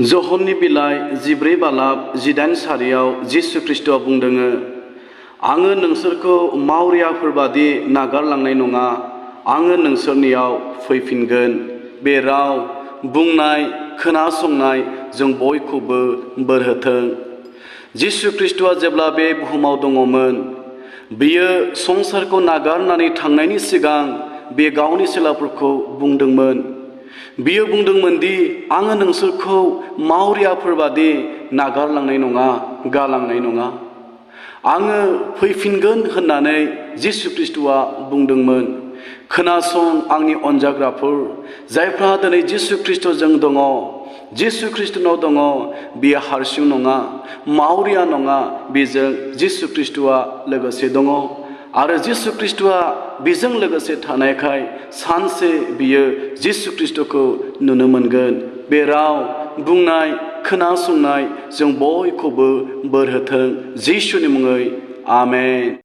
जहननि बिलाइ 14 बालाब 18 सारियाव जिसु ख्रीष्टआ बुंदोङो, आङो नोंसोरखौ मावरियाफोरबादि नागारलांनाय नङा, आङो नोंसोरनियाव फैफिनगोन। बे राव बुंनाय खोनासंनाय जों बयखौबो बोर होथों। जिसु ख्रीष्टआ जेब्ला बे बुहुमाव दङमोन, बियो संसारखौ नागारनानै थांनायनि सिगां बे गावनि चेलाफोरखौ बुंदोंमोन। बियो बुंदोंमोन दि आङो नोंसोरखौ मावरियाफोरबादि नागारलांनाय नङा, गालांनाय नङा। आङो फैफिनगोन होननानै जिसु ख्रीष्टआ बुंदोंमोन। खोनासं आंनि अनजाग्राफोर, जायफ्रा दिनै जिसु ख्रीष्टजों दङ, जिसु ख्रीष्टनाव दङ, बियो हारसिं नङा, मावरिया नङा, बेजों जिसु ख्रीष्टआ लोगोसे दङ। आरो जिसु ख्रीष्टआ बेजों लोगोसे थानायखाय सानसे बियो जिसु ख्रीष्टखौ नुनो मोनगोन। बे राव बुंनाय खोनासंनाय जों बयखौबो बोर होथों। जिसुनि मुङै आमेन।